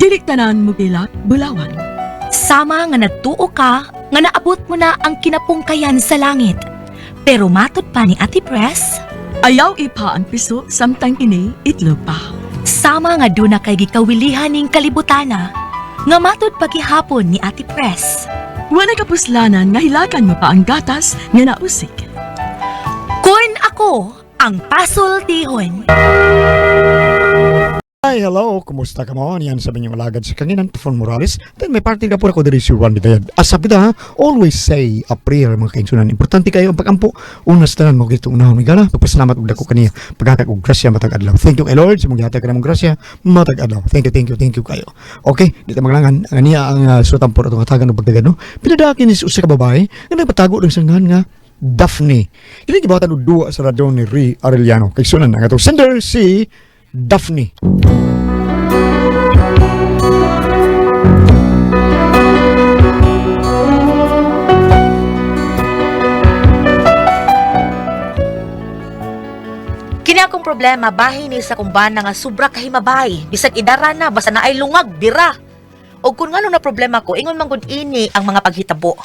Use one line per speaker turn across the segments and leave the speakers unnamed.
Dili tanan mugilak bulawan.
Sama nga nagtuo ka nga naabot mo na ang kinapungkayan sa langit. Pero matud pa ni Ate Press,
Ayaw ipa ang piso samtang kini itlog pa.
Sama nga duna kay gikawilihan ning kalibutana nga matud pagihapon ni Ate Press.
Wala kapuslanan nga hilakan mo pa ang gatas nga nausik.
Kun ako ang pasultihon.
Hi, hello. Kumusta ka mo? Yan sa inyong alagad sa kanginan, Tufon Morales. Then may party ka po ako diri si Juan Bitayad. As sabi da, always say a prayer, mga kainsunan. Importante kayo ang pagampo. Una sa tanan mo gito unahon mi gala. Pagpasalamat og dako kaniya. Paghatag og grasya matag adlaw. Thank you kay Lord sa mong gihatag kanamong grasya matag adlaw. Thank you, thank you, thank you kayo. Okay, dito maglangan ang niya ang sutan po atong hatagan og pagdagan no. Pinadakin ni usa ka babae nga nagpatago ng sanghan nga Daphne. Kini gibatan og duwa sa radyo ni Ri Arellano. Kay sunan ang atong sender si Daphne.
Kini akong problema bahin ni sa kumbana nga sobra kahimabay. Bisag idara na basta naay lungag bira. Og kun ngano na problema ko, ingon man gud ini ang mga paghitabo.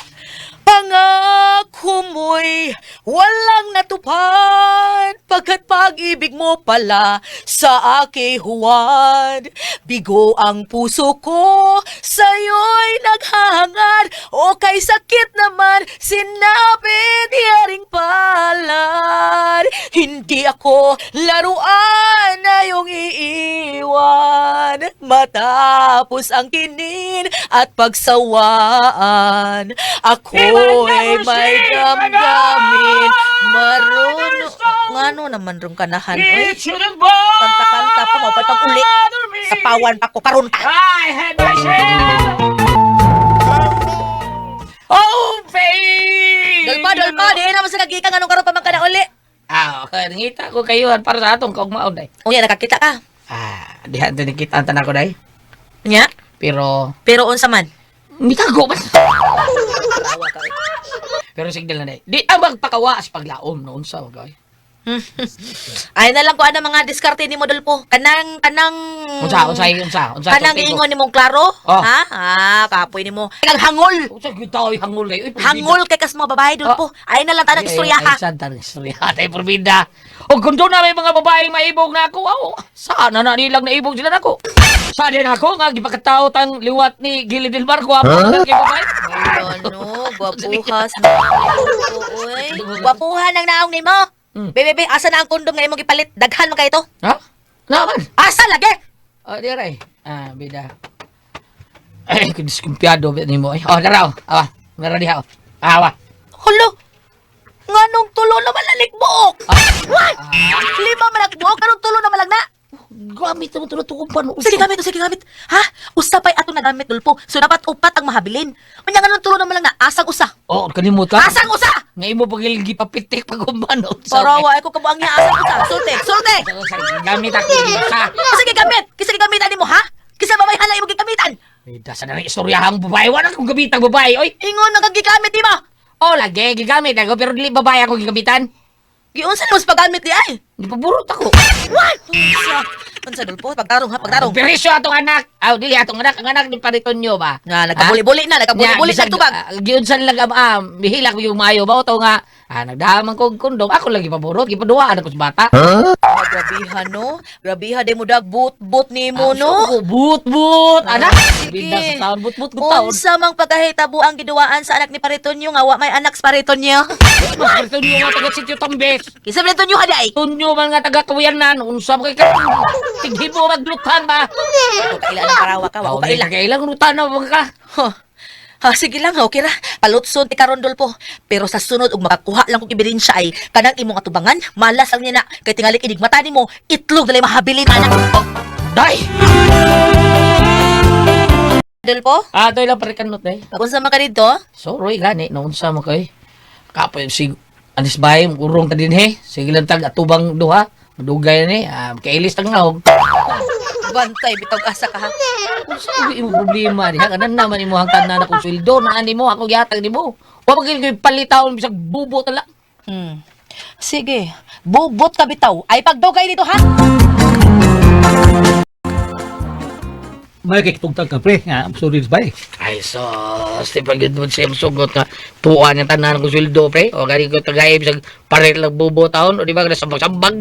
Pangako mo'y walang natupad, pagkat pag-ibig mo pala sa aking huwad. Bigo ang puso ko, sa'yo'y naghahangad, o kay sakit naman, sinapit yaring palad. Hindi ako laruan na iyong iiwan, matapos ang kinin at pagsawaan. Ako'y may damdamin, marunong. Ngano naman rong kanahan, oy? Kanta-kanta pa, mapay pag uli. Sa pawan pa ko, karon pa.
I had my share. Oh, babe!
Dolpa, dolpa, di naman sa kagikan, anong karon pa man ka na uli?
Ah, okay. Nangita ko kayo para sa atong kaugmaon day.
Unya, nakakita ka.
Ah, diha din nakita ang tanan ko day.
Nya?
Pero
Pero unsa man?
mitago man.
Tawa ka, oy.
Pero signal na day. Di ang magpakawa sa paglaom noon sa okay.
Ay na lang ko ana mga diskarte ni mo Dolpo. Kanang kanang
Unsa unsa unsa unsa
Kanang ingon nimong klaro?
Oh.
Ha? Ah, kapoy nimo. Kanang hangol.
Unsa gyud taoy hangol kay. Uy,
Hangol kay kas mga babae Dolpo. Ay na lang tanang istorya ha.
Ay, saan tanang istorya? Tay porbida. O kung doon na may mga babaeng maibog na ako, aw, sana na nilang naibog sila nako. Sana na ako nga gipakatao tang liwat ni Gili Del Mar ko apo huh? Kay babae.
Ano, gwapuhas. Uy, gwapuhan ang naong nimo. Bebe, bebe, asa na ang kondom nga imong gipalit? Daghan man kay ito.
Ha? Naman.
Asa lagi?
Oh, di ray. Ah, bida. Ay, kung diskumpiyado ba nimo ay. Oh, daraw. Awa, meron diha. Oh. Awa.
Hala. Nganong tulo na malalig buok? What? Lima man ang buok, nganong tulo na malag na?
Gamit mo tulo tukong pano.
Sige gamit, sige gamit. Ha? Usa pa'y atong nagamit Dolpo. So dapat upat ang mahabilin. Unya nganong tulo na malag na? Asang usa?
Oh, kanimot ka.
Asang usa?
Nga imo pagil gipapitik pag umano.
Para wa ko kabuang niya asang usa. Sulte, sulte.
Gamit ako sa.
Sige gamit. Kisa gamitan nimo ha? Kisa babayhan lang imong gigamitan.
Bida sa nang istoryahang babae. Wala akong gamitang babae, oy.
Ingon nga gigamit nimo.
Oh, lagi gigamit ako pero dili babae ako gigamitan.
Giunsa nimo sa paggamit di ay?
Di paburot ako.
What? Unsa? Unsa Dolpo? Pagtarong ha, pagtarong.
Perisyo atong anak. Aw, dili atong anak, ang anak ni Paritonyo ba?
Nga nagkabuli-buli na, nagkabuli-buli sa tubag.
Giunsan lang mihilak yung maayo ba to nga nagdaman ko og kondom, ako lagi paburot, gipaduhaan ako sa bata.
Ah, grabiha no. Grabiha di mo dag but-but nimo no.
So, but but anak.
Sige.
Bida sa taon but but good taon.
Unsa mang pagkahitabo ang giduwaan sa anak ni Paritonyo nga wa may anak sa Paritonyo?
Paritonyo nga taga sitio Tambes.
Kinsa Paritonyo haday?
Tunyo man nga taga Kawiyanan, unsa man kay ka? Tighibo maglutan ba?
Ako kaila ang parawa ka, wa ko kaila.
Kailang rutan na ba ka?
Huh. Ha, sige lang, okay ra. Palutson ti karon Dolpo. Pero sa sunod og makakuha lang kog ebidensya ay kanang imong atubangan, malas lang niya na kay tingali inigmata nimo, itlog dali mahabilin anak.
Day!
Dolpo,
Ah, toy lang parikanot day.
pagunsa man ka didto?
Sorry gani no unsa mo kay. Kapoy si anis bay urong ta dinhi. Sige lang tag atubang duha. Madugay ni, kailis tag naog.
Bantay bitaw asa ka ha.
Unsa ko imo problema diha kanan naman imo ang tanan akong sweldo na nimo ako gihatag nimo. Wa man gyud palitawon bisag bubo ta lang.
Hmm. Sige, bubot ka bitaw. Ay pagdugay dito ha.
May kikitugtag ka, pre. Nga, sorry, bay.
Ay, sos, di pa gud mo siya sugot nga tuwa niya tanan ko sweldo, pre. O gani ko tagayib sa paret lang bubo taon, o di ba kada sambag-sambag.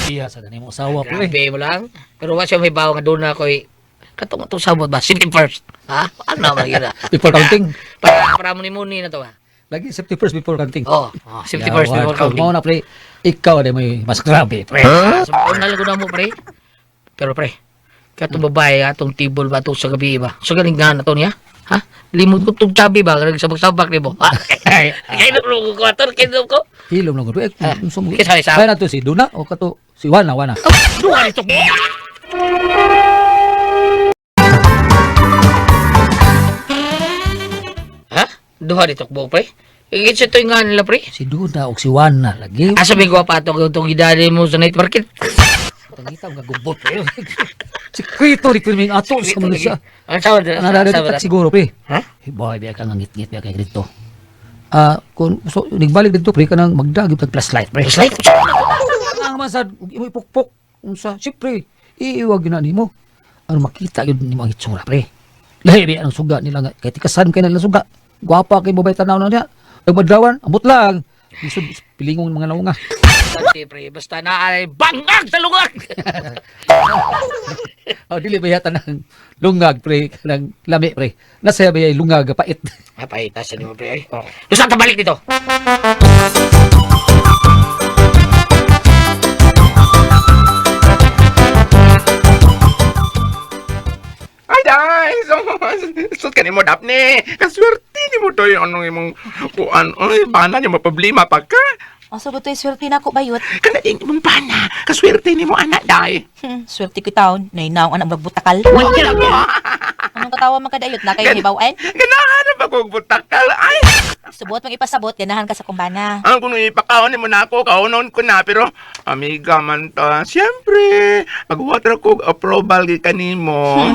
Iya, sa ganyan mo asawa, pre.
Grabe mo lang. Pero wa siya may bawo nga doon na ko'y katong atong sabot ba? Safety first. Ha? Ano man yun ah?
Before counting.
Para mo ni Muni na to ha.
Lagi, safety first before counting.
Oh, oh, safety first before counting.
Mao na, pre. Ikaw na may mas grabe, pre.
Huh? So, una lang ko na mo, pre. Pero pre, katong babae, atong tibol ba itong sa gabi ba? Sa galing nga na to niya? Ha? Limod ko itong tabi ba? Nagsabak-sabak ni mo. Ha? Kaya nung ko ato, kaya nung ko.
Hilom lang ko. Eh,
Ah,
unsa mo?
kinsa isa?
Kaya na to si Duna o kato si Wana, Wana.
Duha nito. Ha? Duha nito ko, pre? Ikit sa ito nga nila, pre.
Si Duna o si Wana lagi.
Asa may gwapa ato itong gidali mo sa night market?
Pangita nga gubot pre. Sikreto ni Pirming ato sa mga siya.
Ang sawa na,
Nalala
sawa na.
siguro pre.
Ha?
Eh, boy, biya ka nga ngit-ngit biya kay dito. Ah, kung so nagbalik dito pre kanang magdag yung flashlight pre.
Flashlight?
Ang masad ug imo ipukpok unsa siyempre iiwag gyud na nimo. Ano makita gyud nimo ang itsura pre. Lahi biya ang suga nila nga kay tikasan kay nila suga. Gwapa kay mo bay tanaw na niya. Nagmadrawan, ambot lang. Lisod pilingong mga naunga.
Dati, pre, basta na ay bangag sa lungag.
Oh, dili ba yata ng lungag pre kanang lami pre. Nasaya ba yay lungag pait.
Mapahita sa nimo, pre. Ay. Lusa ta balik dito.
Ay, day! So, sus ka nimo, Daphne. Kaswerte nimo to yung anong imong kuan. Ay, bana niyo maproblema pa ka.
Asa ba to'y swerte na ako bayot?
Kana ding imong bana. Kaswerte nimo anak, day.
Swerte ko taon. Nainaong anak magbutakal. Anong katawa man kadayot na kayo hibawan?
Ganahan na ba kong butakal? Ay,
Subot mang ipasabot, ganahan ka sa kumbana.
ang kung ipakaon nimo na ako, kaonon ko na. Pero, amiga man ta. Siyempre, pag-water ko, approval gi kanimo.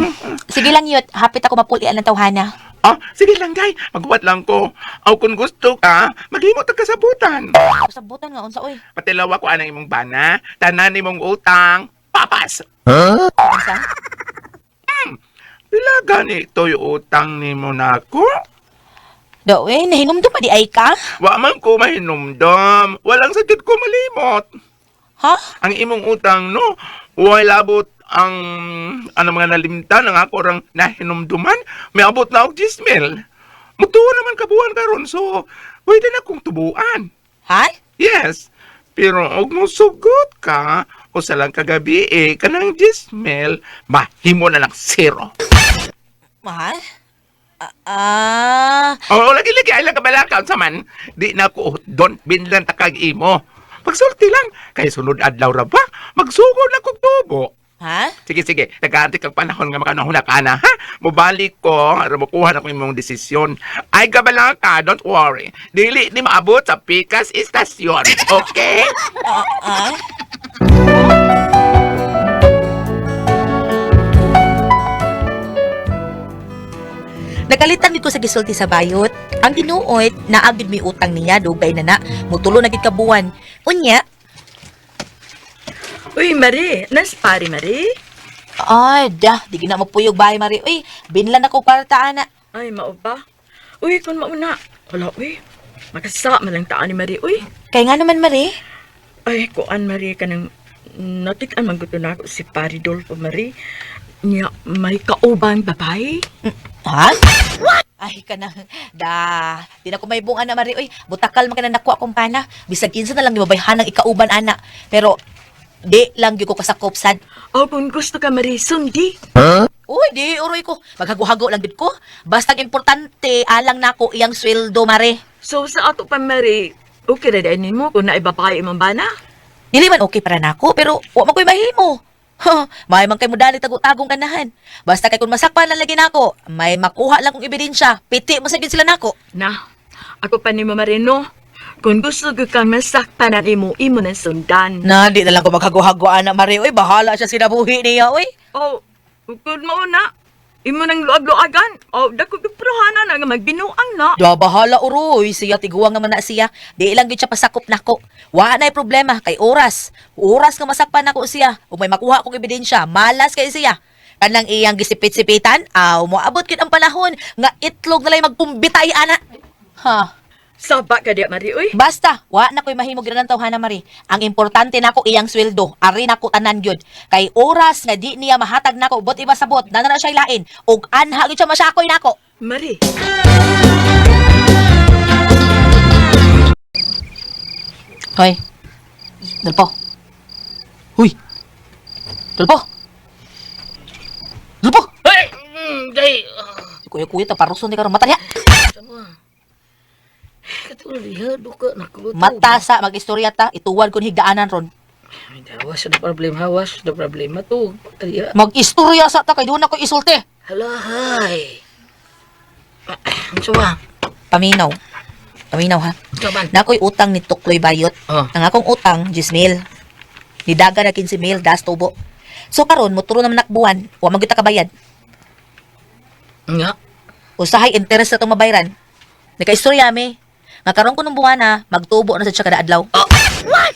Sige lang yut, hapit ako mapulian ng tawhana.
Ah, sige lang, day. Maghuwat lang ko. Aw, kung gusto ka, maghimo ta kasabutan.
Pasabutan nga unsa oy.
Patilawa ko anang imong bana, tanan nimong utang, papas.
Unsa?
Pila ganito yung utang nimo nako?
Do eh, nahinumdum pa di ay ka?
Wa man ko mahinumdom. Walang sadyot ko malimot.
Ha?
Ang imong utang no, way labot ang ano mga nalimtan ang ako rang nahinumduman, may abot na og 10,000. Mutuo naman kabuan karon so pwede na kong tubuan.
Ha?
Yes. Pero og mosugot ka usa lang kagabi eh kanang 10,000 mahimo na lang zero.
Mahal? Ah,
Oo, lagi lagi ay lang kabalaka unsa man. Di na ko don binlan ta kag imo. Pagsulti lang kay sunod adlaw ra ba magsugod na kog tubo.
ha?
Sige sige, nagaanti kag panahon nga makanahon na ka na ha. Mobalik ko aron mokuha na ko imong desisyon. Ay kabalaka, don't worry. Dili ni maabot sa Pikas Istasyon. Okay?
Ah? Nagkalitan gid ko sa gisulti sa bayot. Ang tinuod, naagid mi utang niya dugay na na. Mutulo na gid ka buwan. Unya,
Uy, Marie, nas pare, Marie.
ay da, di gina mapuyog bay Mari. Uy, binlan ako kwarta ana.
Ay, mao ba? Uy, kung mauna. Wala, uy. Makasa man lang taan ni Marie, uy.
Kay nga naman Mari.
Ay, kuan, Marie, kanang natik-an man gud na ako si Pare Dolfo, Marie. Niya, may kauban babae.
Ha? Ay kanang da, di na ko may buong ana Mari. Uy, butakal man kana nakuha akong pana. Bisag kinsa na lang gibabayhan ang ikauban ana. Pero di lang gyud ko kasakop sad.
O, kung gusto ka, Marie, sundi.
Uy, di uroy ko. Maghago-hago lang gid ko. Basta ang importante alang nako iyang sweldo mare.
So, sa ato pa, Marie, okay ra din nimo kung naibabae imong bana.
Dili man okay para nako pero wa man ko'y mahimo. May man kay mo dali tago-tagong kanahan. Basta kay kung masakpan lang lagi nako, may makuha lang kong ebidensya. Piti mo sa gid sila nako.
Na, ako pa nimo, Marie, no? Kung gusto ko kang masakpan ang imo, imo nang sundan.
Na, di na lang ko maghago-hago ana mare. Uy, bahala siya sinabuhi niya, uy.
Oh, kung mauna, imo nang luag-luagan. Oh, dako gipruhanan na nga magbinuang na.
Da bahala uroy, siya tiguang naman na siya. Di lang gyud siya pasakop nako. Wa na'y problema kay oras. Oras nga masakpan nako siya. Ug may makuha akong ebidensya, malas kay siya. Kanang iyang gisipit-sipitan, aw moabot gid ang panahon nga itlog na lay magkumbitay ana. Ha.
Saba ka diya, Marie, uy.
Basta, wa na ko'y mahimo gyud tawhana Mari. Ang importante nako iyang sweldo, ari nako tanan gyud. Kay oras nga di niya mahatag nako bot iba sa bot, nana na siya lain ug anha gyud siya masakoy nako.
Marie.
Hoy. Dulpo.
Huy.
Dulpo. Dulpo.
Hey! Day!
Kuya-kuya ta paruson ni karon mata niya.
Katulad diha, duka, nakuto.
Mata sa mag-istorya ta, ituwad kun higdaanan ron.
Ay, Hawas na problema, hawas na problema to. Diha.
Mag-istorya sa ta kay doon ako isulti.
Hala, hay. Ang suwa.
Paminaw. Paminaw ha.
Kaban.
Nakoy utang ni Tukloy Bayot.
Oh.
Ang akong utang, 10 mil. Nidaga na 15 mil, das tubo. So karon muturo naman nakbuwan, wa man gyud ta kabayad.
Nga.
Usahay interest na itong mabayran. Nakaistorya mi. Nga karon ko nung buwana, magtubo na sa siya kada adlaw.
Oh.
What?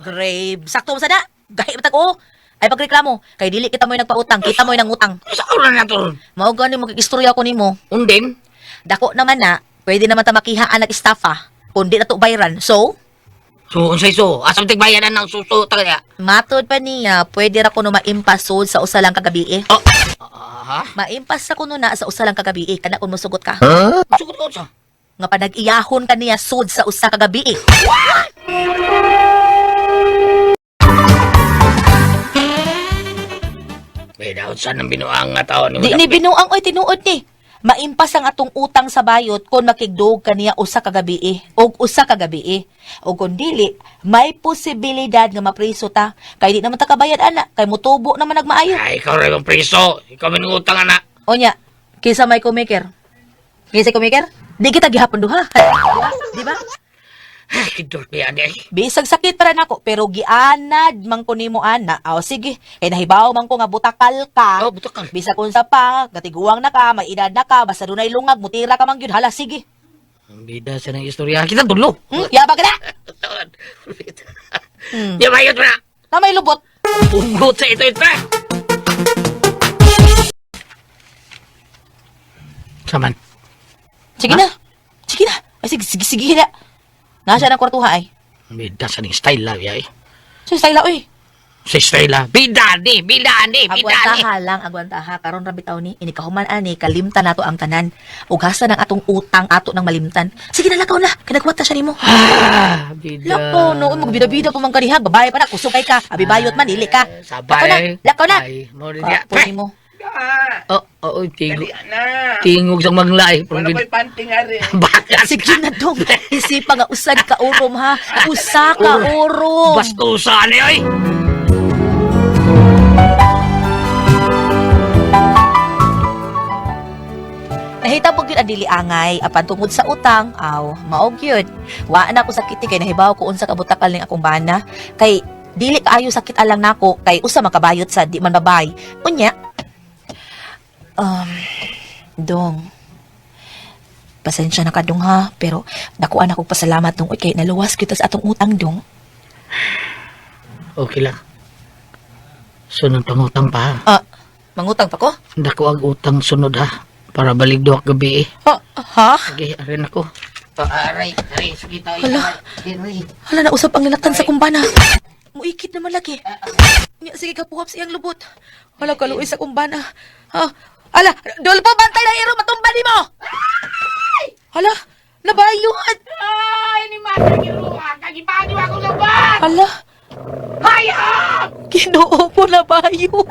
Grave. Sakto mo sada. Gahi matag oo. Ay pagreklamo, kay dili kita mo'y nagpautang, kita mo'y nangutang.
Sa oras na to.
Mao gani magkistorya ko nimo.
Undin.
Dako naman na, pwede naman ta makihaan nag estafa. Kundi na to bayran. So,
So, unsay so? Asam tigbayanan ng suso talaga.
matod pa niya, pwede ra kuno maimpasod sa usa lang kagabi eh.
Oh. Ah, ha?
Maimpas ra kuno na sa usa lang kagabi eh. Kana kun mosugot ka.
Sugot ko sa.
Nga panag-iyahon ka niya sud sa usa ka gabi eh.
May daot sa nang binuang nga tao ni
Di ni binuang oy tinuod ni. Maimpas ang atong utang sa bayot kung makigdog kaniya usa ka gabi eh, og usa ka gabi eh. Og kung dili, may posibilidad nga mapriso ta. Kay di naman ta kabayad ana, kay mutubo naman nagmaayo.
Ay, ikaw rin ang priso. Ikaw may nangutang ana.
Onya, kinsa may kumiker? Kinsa kumiker? Di kita gihapon duha. Di ba?
Ay, kidor kaya di.
Bisag sakit para nako pero gianad man ko nimo ana. Aw sige, kay nahibaw man ko nga butakal ka.
Oh, butakal.
Bisag unsa pa, gatiguang na ka, may edad na ka, basta dunay lungag, mutira ka man gyud, hala sige.
Ang bida sa nang istorya. Kita dulo.
Yabag na.
Di bayot na.
Na may lubot.
Ugot sa ito ito. Saman.
Sige na. Sige na. Ay, sige, sige, sige na. Nasa ng kwartuha ay.
Ang bida sa nang style la, yay.
So, style na, uy.
Sa style la. Bida ni, bida ni, bida ni.
Agwantaha lang, agwantaha. Karon ra bitaw ni, inikahuman ani, kalimtan nato ang tanan. Ug hasta ng atong utang ato ng malimtan. Sige na, lakaw na. Kanagwata siya nimo.
Ah, bida.
Lakaw no, uy, magbida-bida pa man kaniha. Babae pa na, kusog kay ka. Abi bayot man, dili ka.
Sabay.
Lakaw na, lakaw na.
Ay, mo rin niya.
Kapo nimo.
Oh, oh, oh, tingog.
Dali na.
Tingog sa manglay.
Wala ko'y panting ari.
Bakas.
Sige na dong. Isipa nga usad ka urom ha. Usa ka urom.
Bastusan eh, oy.
Nahitabo gyud ang dili angay apan tungod sa utang, aw, mao gyud. Wa na ko sakit kay nahibaw ko unsa ka butakal ning akong bana kay dili kaayo sakit alang nako kay usa makabayot sa di man babay. Unya um dong pasensya na ka dong ha, pero nakuha na kong pasalamat dong. Uy, kay naluwas kita sa atong utang dong.
Okay lang. Sunod pangutang pa.
Ah, mangutang pa ko?
Dako ang utang sunod ha. Para balik duha gabi eh.
Ha? Ha?
Sige, arin ako. Ah, aray, aray, sige tayo.
Hala.
Aray.
Hala, nausap ang nilaktan sa kumbana. Muikit naman lagi. Nya, sige ka, puhap siyang lubot. Hala, kaluoy sa kumbana. Ha? Hala, Dolpo, bantay na iro, matumba ni mo! Hala, nabayot!
Ay, ni Mata Giruha, kagipanyo ako labas!
Hala,
Hayop!
Ginoo ko nabayot.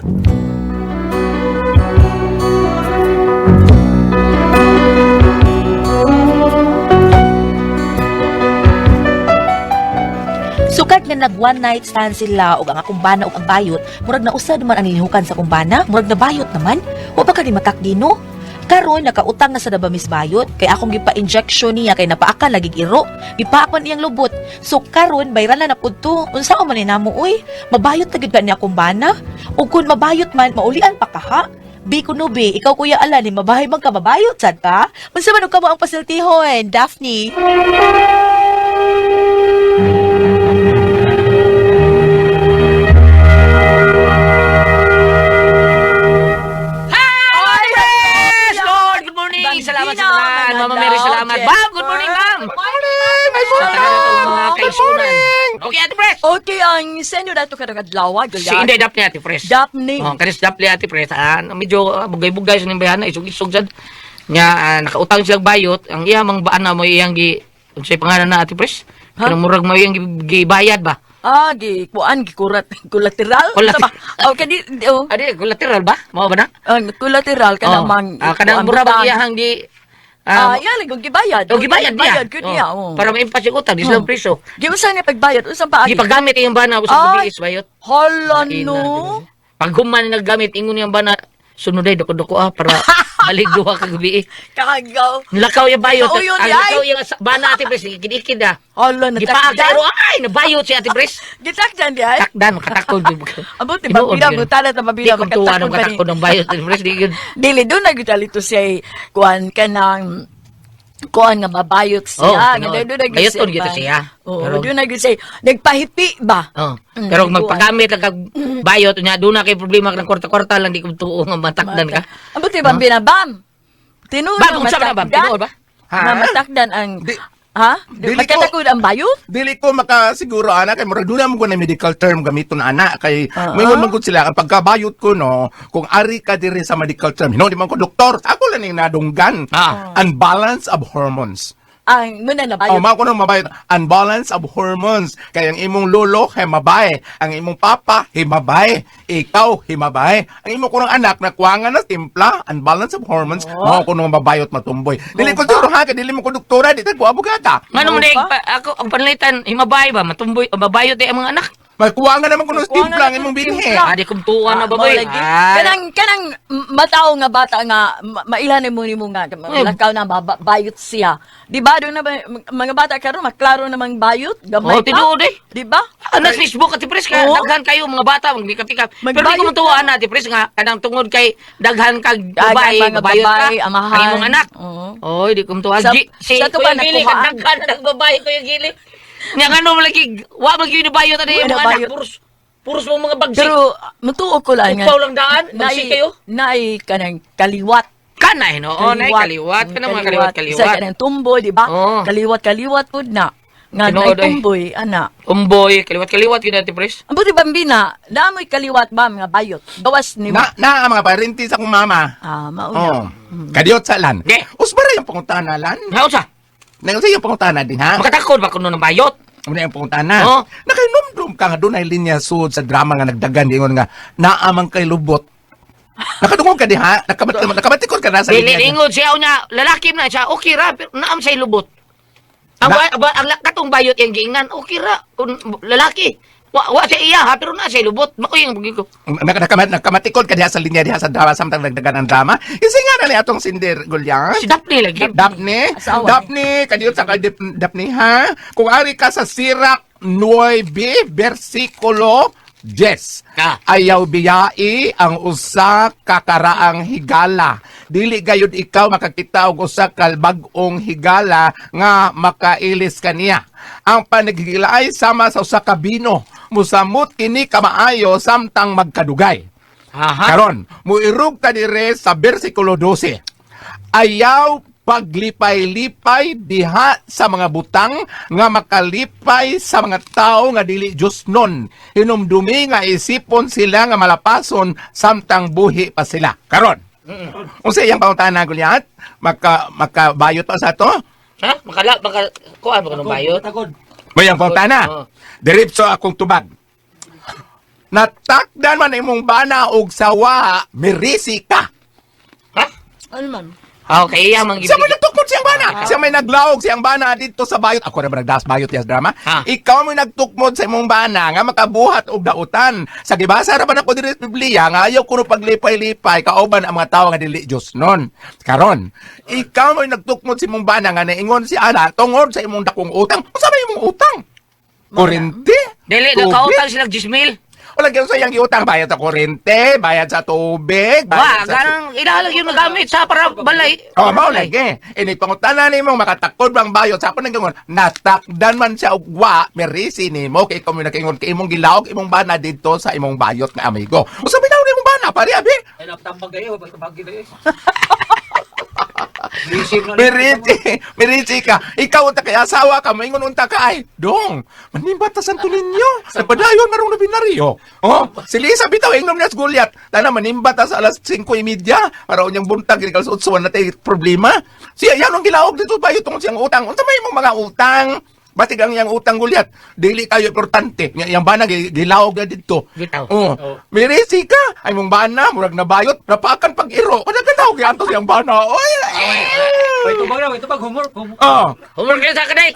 Sukad nga nag one night stand sila og ang akong bana og ang bayot, murag nausa naman ang nilihukan sa akong bana, murag nabayot naman. Wa pa kani matak dino. Karon nakautang na sa dabamis bayot kay akong gipa-injection niya kay napaakan lagi iro, gipaakman iyang lubot. So karon bayran na na pud to. Unsa man ni namo uy? Mabayot na gyud ka niya akong bana. Ug kun mabayot man maulian pa ka ha? Bi kuno bi, ikaw kuya Alan, ni mabahay man ka mabayot sad ka? Unsa man og kamo ang pasiltihon, Daphne?
insenyo dato kadang adlaw,
Si Inday Daphne, Ate Pres.
Daphne.
Oh, kanis Daphne, Ate Pres. Medyo bugay-bugay sa nimbayan na isog-isog sad. Nga nakautang silang bayot, ang iya mang baan na mo iyang gi unsay pangalan na, Ate Pres?
Ha?
Kanang murag mo iyang gibayad ba?
Ah, gi kuan gi kurat kolateral. Sa ba? Oh, kadi oh.
Adi collateral ba? Mao ba na?
Ang collateral kanang
Oh.
mang
Kanang
kuan,
mura ba
butang.
iyang gi
Iya lang kung gibayad.
Oh, gibayad niya.
Gibayad gud niya. Oh.
Para maimpas yung utang, di sila
Oh.
preso.
Giunsa niya pagbayad? Unsa pa agi?
Gipagamit iyang bana sa
Ay,
gabi bayot.
Hala
Ina,
no.
Pag human naggamit ingon niyang bana sunod ay dako-dako para balik duha ka gabi.
Kagaw.
Lakaw yung bayot.
Kauyon
Ang
di ay.
lakaw yung bana, Ate Pres, ikid-ikid ah.
Hala na
Gipaag pero ay nabayot si Ate Pres.
Gitakdan di ay.
Takdan makatakod.
Abot di ba
Tinuod
pila
yun.
butana ta
Di
mabila
ko tuwa ng
makatakod pa ni.
katakod ng bayot, Ate Pres. Di yun.
Dili doon na gyud alito siya kuan kanang kuan nga mabayot siya.
Oh,
Nga
tinuod.
doon na gyud
Bayoton gyud siya.
Oo,
Pero-
doon na gyud siya nagpahipi ba?
Oh. Pero
kuan.
kung magpagamit lang kag bayot nya doon na kay problema ng kwarta-kwarta lang di ko tuo nga matakdan ka.
Abot di ba binabam? Tinuod
Ba, kung sa ba, tinuod ba?
Ha?
Na matakdan ang ha?
Dili
Magkatakod ang bayot?
Dili ko makasiguro ana kay murag doon mo ko na medical term gamiton ana kay
Oo.
moingon man gud sila ang pagkabayot ko no kung ari ka diri sa medical term no di man ko doktor ako lang ning nadunggan unbalance of hormones.
Ang muna na
Oh,
bayot.
mao ko nang mabayot. Unbalance of hormones. Kay ang imong lolo himabay, ang imong papa himabay, ikaw himabay. Ang imong kunong anak nakuangan na timpla, unbalance of hormones, mao ko nang mabayot matumboy. Dili ko siguro ha, kay dili mo ko doktora, di ta ko abogada.
Ngano mo
Ano
na
pa?
ako ang panalitan himabay ba matumboy mabayot di ang mga anak.
Magkuangan naman kuno
Magkuangan
timpla ang
na
imong
kung
binhi.
timpla.
Di kong tuwa na
mao
baboy.
lagi. Kanang kanang matawo nga bata nga mailan mo nimo nga lakaw na bayot siya. Di ba doon na ba, mga bata karon maklaro namang bayot gamay
Oh,
pa.
tinuod eh.
Di ba?
Ana sa Facebook, Ate Pres, ka
Oo.
daghan kayo mga bata maglikap-likap. Pero di ko
Magbayot
matuwa
ka.
ana, Ate Pres, nga kanang tungod kay daghan kag
Daghan
babae,
mga
bayot ka.
babae, amahan.
Ang imong anak.
Oo.
Oy, di ko matuwa. Si
Sa to ba
Kuya Gili,
nakuhaan?
kag daghan na nagbabae Kuya Gili. Nya ngano mo lagi wa man gyud bayot ani
Wa
imong
na
anak.
bayot.
Puros puros mo mga bagsik.
Pero mutuo ko lang nga.
Upaw lang daan, bagsik kayo.
Naay kanang kaliwat.
Kanay no, oh, nay kaliwat kana mga kaliwat kaliwat.
Sa kanang tumboy, di ba?
Oo.
Kaliwat kaliwat pud na. Nga
Tinuod,
naay
ay.
tumboy ana.
Umboy, kaliwat kaliwat gyud Ate Pres.
Ang buti bambina, naamoy kaliwat ba nga bayot. Gawas nimo.
Na na ang mga parente sa akong mama.
Ah, mauna.
Oh. Kadiot sa lan.
Ge.
Usbara yung pangutana lan.
Nga unsa?
Nang sa yung pangutana din ha.
Makatakod ba kuno ng bayot?
Ano yung pangutana?
Oh.
Nakainumdum ka nga doon ay linya sud sa drama nga nagdagan ingon nga naamang kay lubot. Nakadungog ka diha, nakabatikod ka na sa
Dili
linya.
ingon siya unya lalaki na siya okay ra pero naam say lubot. Ang ang katong bayot yang giingnan okay ra kun lalaki. Wa siya iya ha pero naa siya lubot. Mao yung bugi ko.
Nakamatikod ka diha sa linya diha sa drama samtang nagdagan ang drama. Kasi nga na ni atong sinder Gulyan.
Si Daphne lagi.
Daphne,
Asawa.
Daphne, kadiyot sa kay Daphne ha. Kung ari ka sa Sirak 9 versikulo 10.
Ah.
Ayaw biyai ang usa ka karaang higala. Dili gayud ikaw makakita og usa ka bag-ong higala nga makailis kaniya. Ang panaghigilaay sama sa usa ka bino. Musamot kini kamaayo samtang magkadugay.
Aha.
Karon, muirog ta dire sa bersikulo 12. Ayaw paglipay-lipay diha sa mga butang nga makalipay sa mga tao nga dili Diyos nun. Hinumdumi nga isipon sila nga malapason samtang buhi pa sila. Karon. Unsa iyang pangutana Goliath? Makabayot pa sa to?
Ha? Makala maka kuan ba kuno bayot?
Takod.
Mayang pangutana.
Oo.
Diripso akong tubag. Natakdan man imong bana og sawa, mirisi ka.
Ha?
Ano man?
Ah, okay, iya man
Siya may nagtukmod siyang bana. Siya may naglaog siyang bana dito sa bayot. Ako ra ba nagdas bayot yes drama.
Ha.
Ikaw may nagtukmod sa imong bana nga makabuhat og dautan. Sa gibasa ra ba nako diri sa Biblia nga ayaw kuno paglipay-lipay kauban ang mga tawo nga dili Dios nun. Karon, ikaw may nagtukmod sa imong bana nga naingon si ana tungod sa imong dakong utang. Unsa may imong utang? Kurente?
Dili
Tubig?
nakautang sila 10,000.
Wala gyud sa iyang giutang bayad sa kurente, bayad sa tubig,
Wa,
bayad sa
ganang ilahalag yung nagamit sa para balay.
Oh, mao lagi. Ini pangutana nimo makatakod bang bayot sa ako nang natakdan man siya og wa merisi nimo kay ikaw mo nakaingon kay imong gilaog imong bana didto sa imong bayot nga amigo. Unsa bitaw nimong bana pare abi?
Ay, naptambag kayo, pagkabagi kayo.
Mirichi, mirichi ka. Ikaw unta kay asawa ka, maingon unta ka ay. Dong, manimba ta Santo Niño. Nagpadayon marong nobinaryo. Oh, si Lisa bitaw ingnom niya sa Goliath. Tana manimba ta sa alas 5:30 para unyang buntag gini alas 8 na tay problema. Siya yan ang gilaog dito ba tungod siyang utang. Unsa may imong mga utang? Batig ang iyang utang Goliath. Dili kayo importante. Nga iyang bana gilaog na didto.
Bitaw.
Oh.
Oh.
Mirisi ka. Ay mong bana, murag nabayot, napakan pag-iro. Kada ka tawag giantos iyang bana. Oy.
Wait, tubag na, wait, tubag, humor, humor.
Oh.
Humor kayo sa kanay.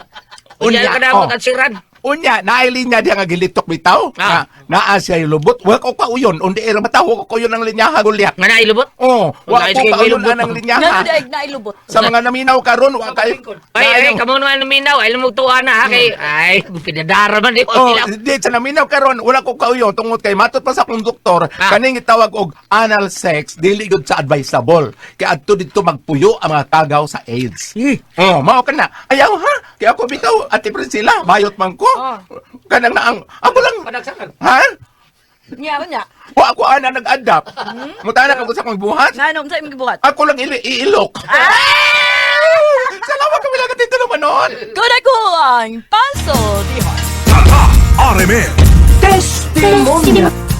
Unya,
Unya ka na mo
oh.
at siran.
Unya, naay linya diya nga gilitok bitaw.
Ah.
Na, naa siya lubot. Wa ko kauyon. Undi era matawo ko kauyon ang linyaha Goliath.
Nga na ilubot.
Oh, wa
Wala,
ko
sige,
kauyon
ilubot.
anang
Nga
linyaha.
daig na ilubot.
Sa mga naminaw karon wa kay
Ay, ay, kamo naman naminaw. Ay, lumog tuwa na ha kay ay, pinadara man di ko
Oh,
sila.
di sa naminaw karon wala ko kauyon tungod kay matod pa sa akong doktor
Ah.
kaning gitawag og anal sex dili gyud sa advisable kay adto didto magpuyo ang mga kagaw sa AIDS. Oh, mao ka na. Ayaw ha. Kay ako bitaw Ate Priscilla, bayot man ko. Kanang naang ako lang.
Panagsakan.
Ha?
Nya nya.
Wa ako ana nag-adapt. Mutana ka ko sa akong buhat.
Ngano unsa imong gibuhat?
Ako lang iilok. Salamat kami lang dito naman noon.
Kuda ko ang paso dihon.
Tatak RMN.
Testimonya.